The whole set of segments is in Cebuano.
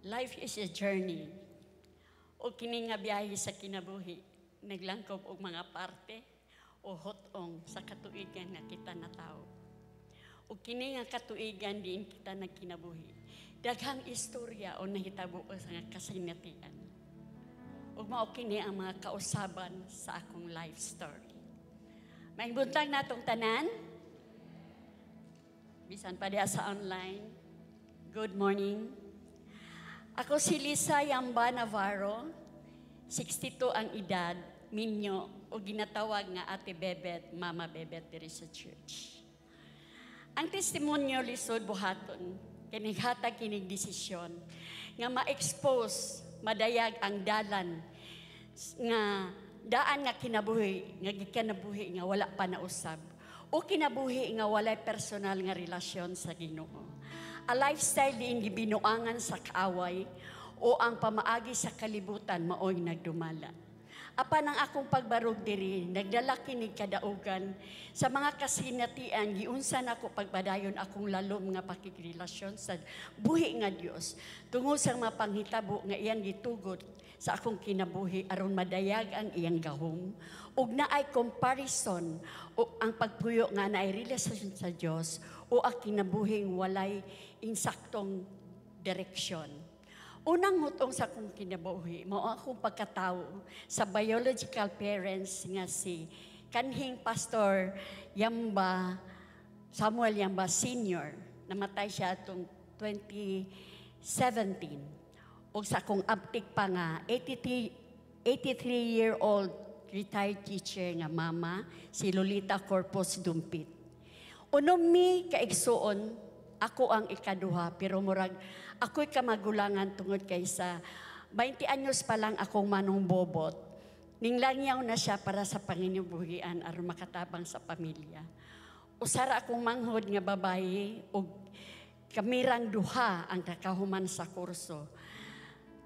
Life is a journey. O kini nga biyahe sa kinabuhi, naglangkob og mga parte o hot-ong sa katuigan nga kita natawo. O kini nga katuigan diin kita nagkinabuhi, daghang istorya o nahitabo sa nga kasinatian. Ug mao kini ang mga kausaban sa akong life story. Maayong buntag natong tanan. Bisan pa diha sa online. Good morning. Ako si Lisa Yamba Navarro, 62 ang edad, minyo, o ginatawag nga Ate Bebet, Mama Bebet diri sa church. Ang testimonyo lisod buhaton, kay naghatag kinig desisyon nga ma-expose, madayag ang dalan nga daan nga kinabuhi, nga gikinabuhi nga wala pa nausab o kinabuhi nga walay personal nga relasyon sa Ginoo. A lifestyle diin gibinuangan sa kaaway o ang pamaagi sa kalibutan maoy nagdumala. Apan ang akong pagbarog diri, nagdala kinig kadaugan sa mga kasinatian, giunsa nako pagpadayon akong lalom nga pakigrelasyon sa buhi nga Dios tungod sa mga panghitabo nga iyang gitugot sa akong kinabuhi aron madayag ang iyang gahom ug naay comparison o ang pagpuyo nga naay relasyon sa Dios o ang kinabuhing walay insaktong direksyon. Unang hutong sa akong kinabuhi, mao akong pagkatawo sa biological parents nga si kanhing Pastor Yamba, Samuel Yamba Sr. Namatay siya atong 2017. O sa akong abtik pa nga 83, 83-year-old retired teacher nga mama, si Lolita Corpus Dumpit. Unom mi kaigsuon, ako ang ikaduha, pero murag ako'y kamagulangan tungod kay sa 20 anyos pa lang akong manong Bobot. Ninglangyaw na siya para sa panginabuhian aron makatabang sa pamilya. Usara akong manghod nga babayi ug kamirang duha ang kakahuman sa kurso.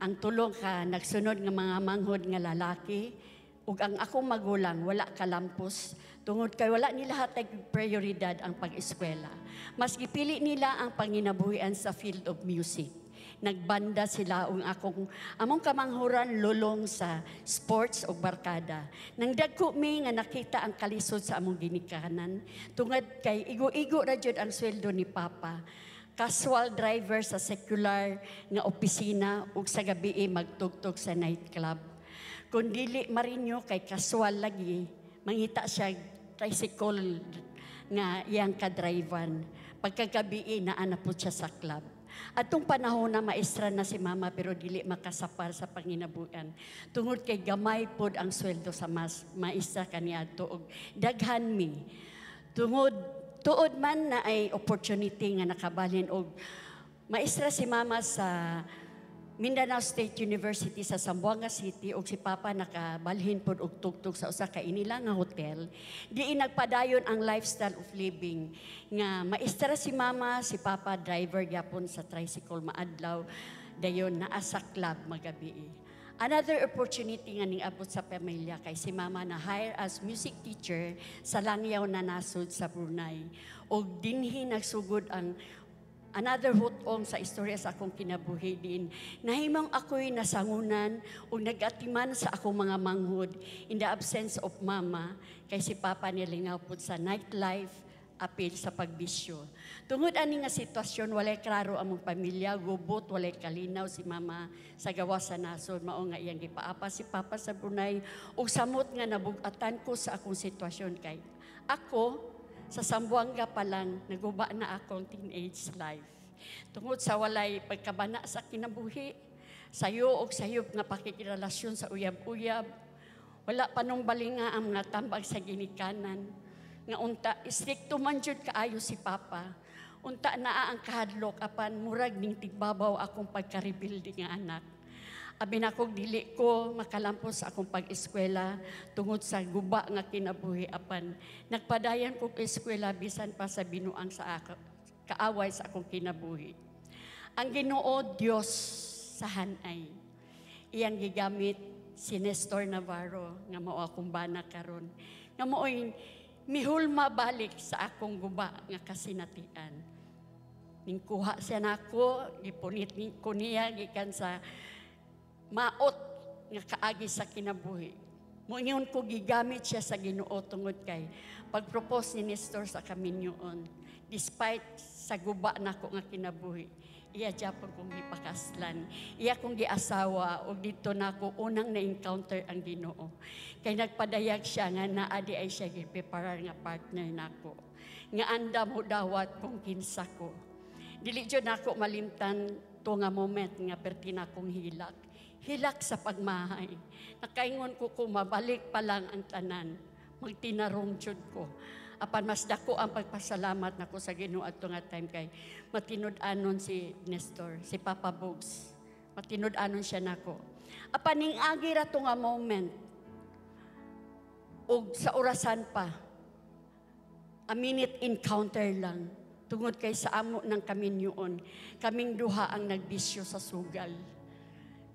Ang tulong ka nagsunod nga mga manghod nga lalaki ug ang akong magulang wala kalampos tungod kay wala nila hatag prioridad ang pag-eskwela. Mas gipili nila ang panginabuhian sa field of music. Nagbanda sila ug akong among kamanghuran lulong sa sports ug barkada. Nang dagko mi nga nakita ang kalisod sa among ginikanan tungod kay igo-igo ra jud ang sweldo ni Papa. Casual driver sa secular nga opisina ug sa gabi magtugtog sa nightclub. Kung dili marinyo kay casual lagi, mangita siya tricycle nga iyang kadrivan. Pagkagabi naa na po siya sa club. Atong panahon na maestra na si Mama pero dili makasapar sa panginabuhian. Tungod kay gamay pod ang sweldo sa mas maestra kaniadto og daghan mi. Tungod tuod man na ay opportunity nga nakabalhin og maestra si Mama sa Mindanao State University sa Zamboanga City ug si Papa nakabalhin pod og tugtog sa usa ka inila nga hotel, diin nagpadayon ang lifestyle of living nga maestra si Mama, si Papa driver gyapon sa tricycle maadlaw, dayon naa sa club magabi. Another opportunity nga ning abot sa pamilya kay si Mama na hire as music teacher sa Langyaw na nasod sa Brunei. Og dinhi nagsugod ang another hutong sa istorya sa akong kinabuhi din. Nahimong ako'y nasangunan o nagatiman sa akong mga manghod in the absence of Mama kay si Papa nilingaw pud sa nightlife apil sa pagbisyo. Tungod ani nga sitwasyon, walay klaro among pamilya, gubot, walay kalinaw si Mama sa gawas sa nasod, mao nga iyang gipaapa si Papa sa Brunei ug samot nga nabugatan ko sa akong sitwasyon kay ako sa Zamboanga pa lang naguba na akong teenage life. Tungod sa walay pagkabana sa kinabuhi, sayo og sayop nga pakikirelasyon sa uyab-uyab, wala pa nung balinga ang mga tambag sa ginikanan. Nga unta, istrikto man jud kaayo si Papa. Unta naa ang kahadlok apan murag ning tigbabaw akong pagkarebelde nga anak. Abi nakog dili ko makalampos sa akong pag-eskwela tungod sa guba nga kinabuhi apan nagpadayon kog eskwela bisan pa sa binuang sa ako, kaaway sa akong kinabuhi. Ang Ginoo Dios sa hanay iyang gigamit si Nestor Navarro nga mao akong bana karon nga maoy mihulma balik sa akong guba nga kasinatian. Ning kuha siya nako, gipunit ni ko niya gikan sa maot nga kaagi sa kinabuhi. Moingon ko gigamit siya sa Ginoo tungod kay pag-propose ni Nestor sa kaminyoon, despite sa guba nako nga kinabuhi, iya gyapon kong gipakaslan. Iya kong giasawa ug dito nako unang na-encounter ang Ginoo. Kay nagpadayag siya nga naa diay siya gipreparar nga partner nako, nga andam mo dawat kung kinsa ko. Dili jud nako malimtan to nga moment nga perti na kong hilak. Hilak sa pagmahay. Nakaingon ko kung mabalik pa lang ang tanan, magtinarong jud ko. Apan mas dako ang pagpasalamat nako sa Ginoo adto nga time kay matinud-anon si Nestor, si Papa Bugs. Matinud-anon siya nako. Apan ning agi ra to nga moment ug sa orasan pa, a minute encounter lang, tungod kay sa amo ng kaminyoon, kaming duha ang nagbisyo sa sugal.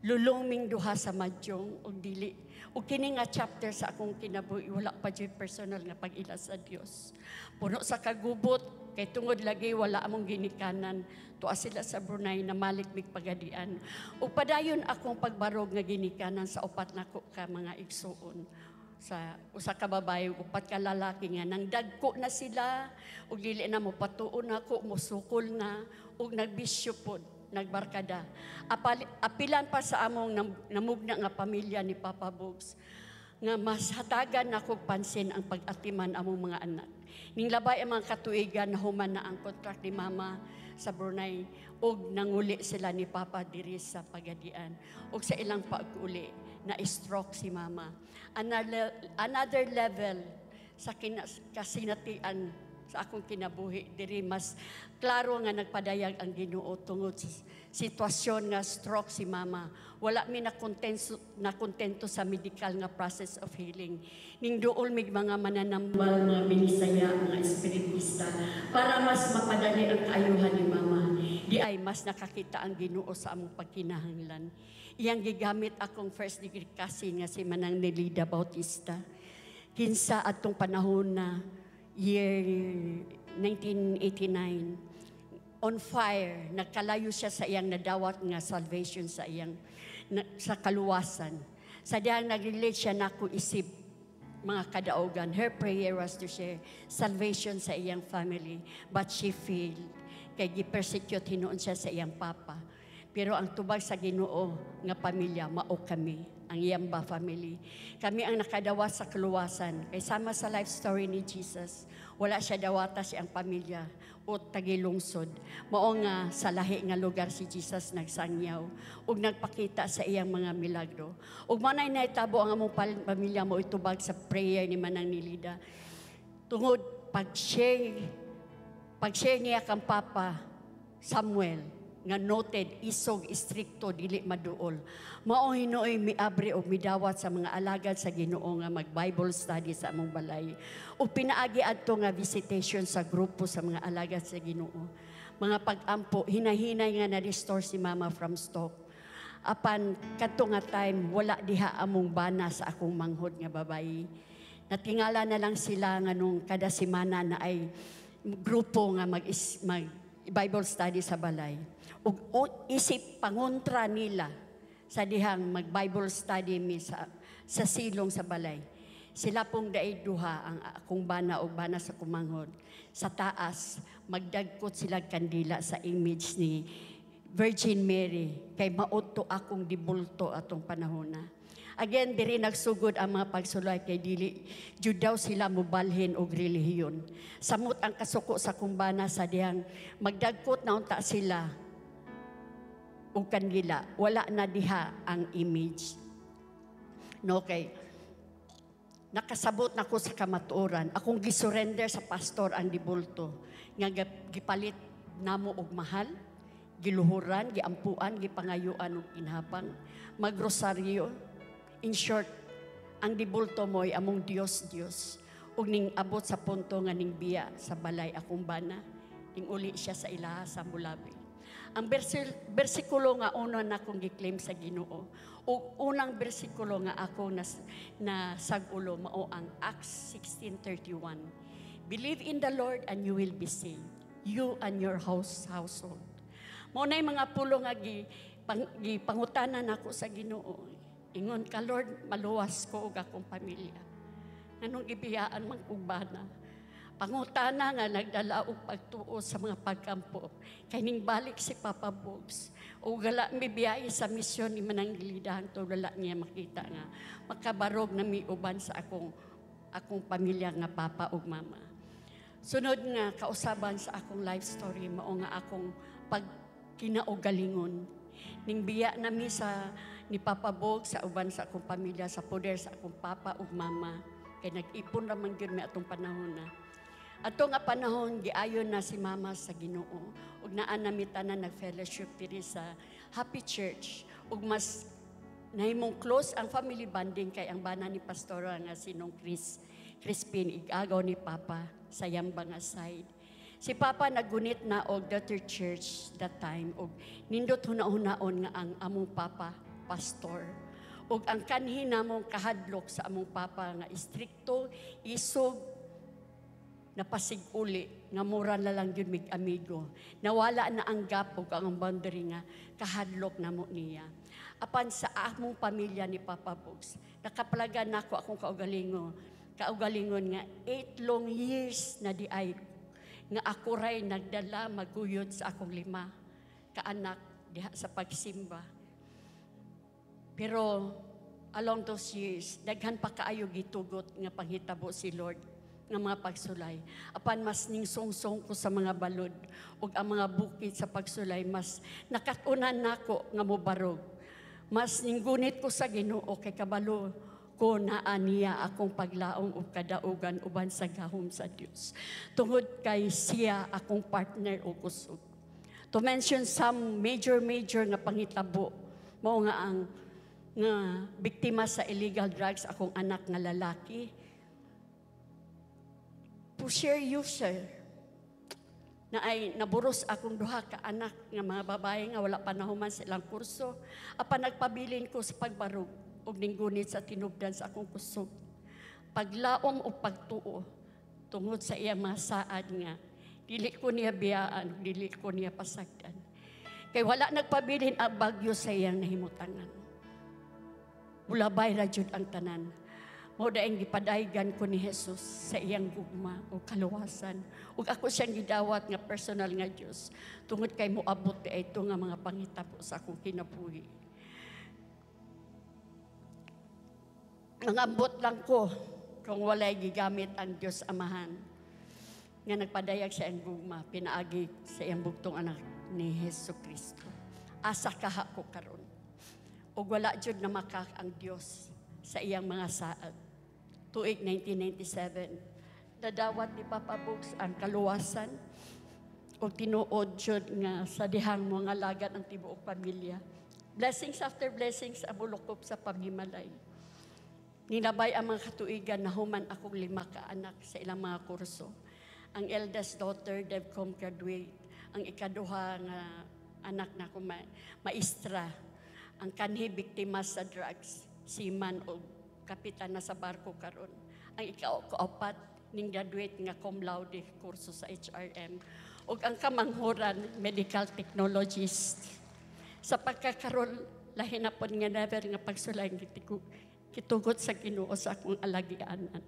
Lulong ming duha sa madyong ug dili. Ug kini nga chapter sa akong kinabuhi, wala pa jud personal nga pag-ila sa Dios. Puno sa kagubot kay tungod lagi wala among ginikanan. Tuwa sila sa Brunei, namalik mig Pagadian. Ug padayon akong pagbarog nga ginikanan sa upat nako ka mga igsuon, sa usa ka babae ug upat ka lalaki nga nang dagko na sila ug dili na mo patuon nako, mosukol na ug nagbisyo pod, nagbarkada. Apilan pa sa among namugna nga pamilya ni Papa Bugs nga mas hatagan nako pansin ang pag-atiman among mga anak. Ning labay ang mga katuigan, nahuman na ang contract ni Mama sa Brunei ug nanguli sila ni Papa diri sa Pagadian. Ug sa ilang pag-uli, na stroke si Mama. Another level sa kasinatian sa akong kinabuhi diri mas klaro nga nagpadayag ang Ginoo tungod sa sitwasyon nga stroke si Mama. Wala mi nakontento sa medical nga process of healing. Ning duol mig mga mananambal, mga binisaya, mga espiritista para mas mapadali ang kaayuhan ni Mama. Di ay mas nakakita ang Ginoo sa among pagkinahanglan. Iyang gigamit akong first degree cousin nga si Manang Nelida Bautista. Kinsa atong panahon na year 1989, on fire, nagkalayo siya sa iyang nadawat nga salvation, sa iyang na, sa kaluwasan. Sa diyang nag-relate siya nako isip mga kadaogan. Her prayer was to share salvation sa iyang family, but she failed. Kay gi-persecute hinuon siya sa iyang papa. Pero ang tubag sa Ginoo nga pamilya, mao kami, ang Yamba family. Kami ang nakadawa sa kaluwasan. Kay sama sa life story ni Jesus, wala siya dawata siyang pamilya o tagilungsod. Mao nga sa lahi nga lugar si Jesus nagsangyaw ug nagpakita sa iyang mga milagro. Ug mao nay nahitabo ang among pamilya mo itubag sa prayer ni Manang Nilida. Tungod pag-share niya kang Papa Samuel, nga noted, isog, istrikto, dili maduol. Mao hinuoy miabre og midawat sa mga alagad sa Ginoo nga mag-Bible study sa among balay. O pinaagi adto nga visitation sa grupo sa mga alagad sa Ginoo. Mga pag-ampo, hinahinay nga na-restore si Mama from stroke. Apan kadto nga time, wala diha among bana sa akong manghod nga babayi. Natingala na lang sila nga nung kada semana na ay grupo nga mag Bible study sa balay. Ug isip pangontra nila sa dihang mag Bible study mi sa silong sa balay. Sila pong daig duha, ang akong bana o bana sa kumanghod. Sa taas, magdagkot sila kandila sa image ni Virgin Mary kay mauto akong dibulto atong panahon na. Again, diri nagsugod ang mga pagsulay kay dili jud daw sila mobalhin og relihiyon. Samot ang kasuko sa kumbana sa dihang magdagkot na unta sila og kandila, wala na diha ang image. No, kay nakasabot na ko sa kamatuoran. Akong gisurrender sa pastor ang dibulto nga gipalit namo og mahal, giluhuran, giampuan, gipangayuan og inhabang, magrosaryo. In short, ang dibulto mo'y among Dios Dios. Ug ning abot sa punto nga ning biya sa balay akong bana, ning uli siya sa ilaha sa Mulabi. Ang bersikulo nga una na akong gi-claim sa Ginoo, ug unang bersikulo nga ako na sag-ulo mao ang Acts 16:31. "Believe in the Lord and you will be saved." you and your household. Mao na mga pulong nga gipangutana nako sa Ginoo. Ingon ka, "Lord, maluwas ko ug akong pamilya. Nganong gibiyaan man kog bana?" Pangutana nga nagdala og pagtuo sa mga pagkampo. Kay ning balik si Papa Bogs. O gala mi biyahe sa misyon ni Manang Gilida, hangtod wala niya makita nga makabarog na mi uban sa akong pamilya nga papa ug mama. Sunod nga kausaban sa akong life story mao nga akong pagkinaugalingon. Ning biya na mi sa ni Papa Bog sa uban sa akong pamilya sa poder sa akong papa ug mama kay nag-ipon ra man gyud mi atong panahon na. Ato nga panahon, giayon na si mama sa Ginoo ug naa na mi tanan nag-fellowship diri sa Happy Church ug mas nahimong close ang family bonding kay ang bana ni pastora nga si Nong Chris Crispin igagaw ni Papa sa Yamba nga side. Si Papa naggunit na og daughter church that time og nindot huna-hunaon nga ang among papa pastor. Ug ang kanhi namong kahadlok sa among papa nga istrikto, isog, napasig-uli nga mura na lang gyud mig amigo. Nawala na ang gap ug ang boundary nga kahadlok namo niya. Apan sa among pamilya ni Papa Bogs, nakaplagan nako akong kaugalingon nga 8 long years na di ay nga ako ray nagdala maguyod sa akong lima kaanak diha sa pagsimba. Pero along those years, daghan pa kaayo gitugot nga panghitabo si Lord nga mga pagsulay. Apan mas ningsongsong ko sa mga balod ug ang mga bukid sa pagsulay, mas nakat-unan nako nga mobarog. Mas ninggunit ko sa Ginoo kay kabalo ko naa niya akong paglaom ug kadaugan uban sa gahom sa Dios. Tungod kay siya akong partner ug kusog. To mention some major major nga panghitabo, mao nga ang nga biktima sa illegal drugs akong anak nga lalaki, pusher user, na ay naburos akong duha ka anak nga mga babae nga wala pa nahuman sa ilang kurso, apan nagpabilin ko sa pagbarog ug ninggunit sa tinubdan sa akong kusog, paglaom o pagtuo tungod sa iyang mga saad nga dili ko niya biyaan, dili ko niya pasagdan, kay wala nagpabilin ang bagyo sa iyang nahimutangan. Mulabay ra jud ang tanan. Mao daing gipadaygan ko ni Jesus sa iyang gugma o kaluwasan. Ug ako siyang gidawat nga personal nga Dios tungod kay moabot di ito nga mga panghitabo sa akong kinabuhi. Nangambot lang ko kung walay gigamit ang Dios Amahan nga nagpadayag sa iyang gugma pinaagi sa iyang bugtong anak ni Hesus Kristo. Asa kaha ko karon? Ug wala jud na makak ang Dios sa iyang mga saad. Tuig 1997, nadawat ni Papa Bugs ang kaluwasan ug tinuod jud nga sa dihang mga lagan ang tibuok pamilya. Blessings after blessings ang mulukop sa pamimalay. Nilabay ang mga katuigan, nahuman akong lima ka anak sa ilang mga kurso. Ang eldest daughter, DevCom graduate. Ang ikaduha nga anak na ko, maestra. Ang kanhi, biktima sa drugs, seaman o kapitan na sa barko karon. Ang ikaapat, ning graduate nga cum laude kurso sa HRM. Ug ang kamanghuran, medical technologist. Sa pagkakaroon, lahi na pod nga never nga pagsulay gitugot sa Ginoo sa akong alagianan.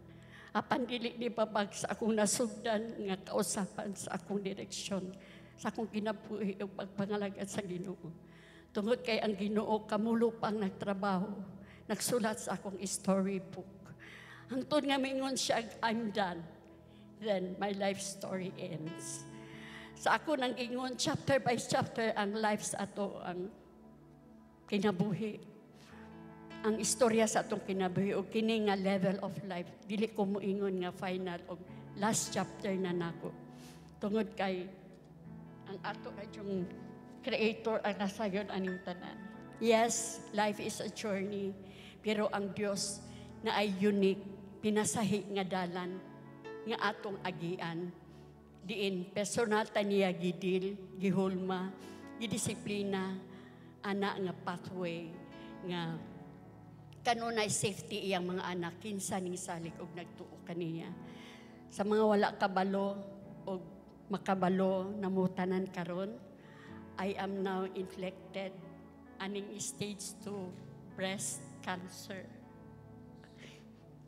Apan dili ni babag sa akong nasugdan nga kausapan sa akong direksyon, sa akong kinabuhi ug pagpangalagad sa Ginoo. Tungod kay ang Ginoo kamulo pang nagtrabaho, nagsulat sa akong storybook. Hangtod nga mingon siya, "I'm done." Then my life story ends. Sa ako nang ingon, chapter by chapter ang life sa ato, ang kinabuhi. Ang istorya sa atong kinabuhi o kini nga level of life, dili ko moingon nga final o last chapter na nako. Tungod kay ang ato ay yung creator ang nasayon aning tanan. Yes, life is a journey, pero ang Dios na ay unique, pinasahi nga dalan nga atong agian. Diin personal ta niya gidil, gihulma, gidisiplina, ana nga pathway nga kanunay safety iyang mga anak kinsa ning salig og nagtuo kaniya. Sa mga wala kabalo og Makabalo na mo tanan karon, I am now inflicted aning stage 2 breast cancer.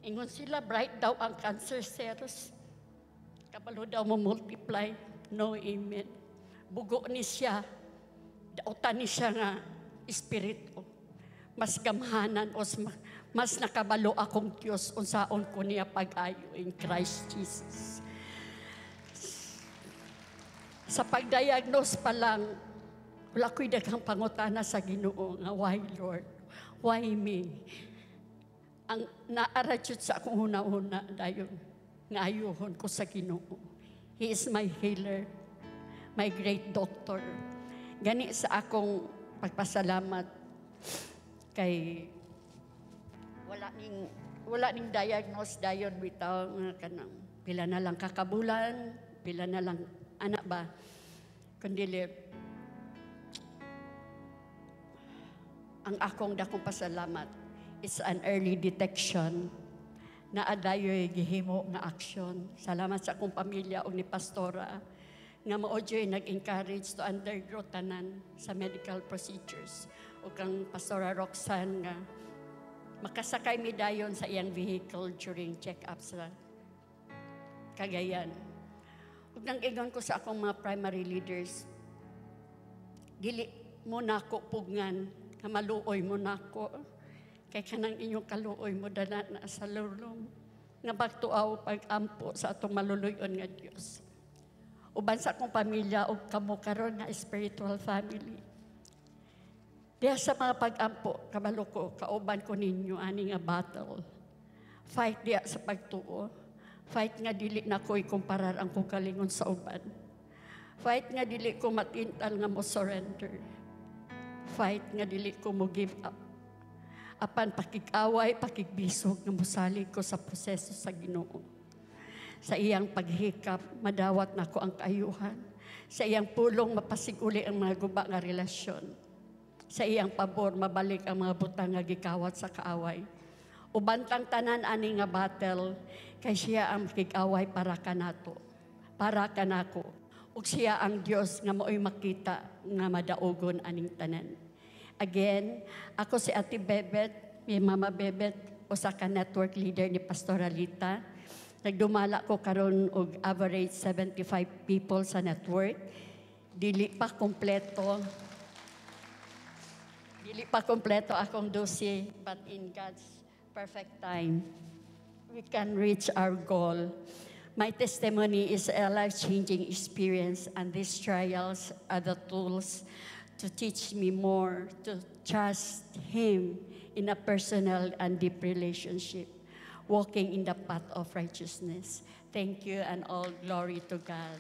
Ingon sila, bright daw ang cancer cells. Kabalo daw mo multiply. No, amen. Bugo ni siya. Dautan ni siya nga espiritu. Mas gamhanan o mas nakabalo akong Diyos unsaon ko niya pag-ayo in Christ Jesus. Sa pag-diagnose pa lang, wala ko'y daghang pangutana sa Ginoo nga, "Why, Lord? Why me?" Ang naa ra jud sa akong huna-huna dayon nga ayuhon ko sa Ginoo. He is my healer, my great doctor. Gani sa akong pagpasalamat kay wala ning diagnose dayon bitaw nga kanang pila na lang kakabulan, pila na lang anak ba, kundi ang akong dakong pasalamat is an early detection na adayoy gihimo nga aksyon. Salamat sa akong pamilya ug ni pastora nga mao juy nag-encourage to undergo tanan sa medical procedures. Ug kang Pastora Roxanne nga makasakay mi dayon sa iyang vehicle during check-up sa Cagayan. Ug nang ingon ko sa akong mga primary leaders, dili mo nako pugngan nga maluoy mo nako. Kay kanang inyong kaluoy mo dala na sa lulong nga pagtuaw pag-ampo sa atong maluluyon nga Dios. Uban sa akong pamilya ug kamo karon nga spiritual family. Diha sa mga pag-ampo, kabalo ko, kauban ko ninyo ani nga battle. Fight diha sa pagtuo. Fight nga dili na ko ikumparar ang kong kalingon sa uban. Fight nga dili ko matintal nga mo surrender. Fight nga dili ko mo give up. Apan pakig-away, pakigbisog nga mosalig ko sa proseso sa Ginoo. Sa iyang paghikap, madawat nako ang kaayuhan. Sa iyang pulong, mapasiguli ang mga guba nga relasyon. Sa iyang pabor, mabalik ang mga butang nga gikawat sa kaaway. Uban tang tanan ani nga battle, kay siya ang makig-away para kanato, para kanako. Ug siya ang Dios nga mao'y makita nga madaugon aning tanan. Again, ako si Ate Bebet, may Mama Bebet, usa ka network leader ni Pastora Lita. Nagdumala ko karon og average 75 people sa network. Dili pa kompleto. Dili pa kompleto akong dossier, but in God's perfect time, we can reach our goal. My testimony is a life-changing experience, and these trials are the tools to teach me more, to trust Him in a personal and deep relationship, walking in the path of righteousness. Thank you, and all glory to God.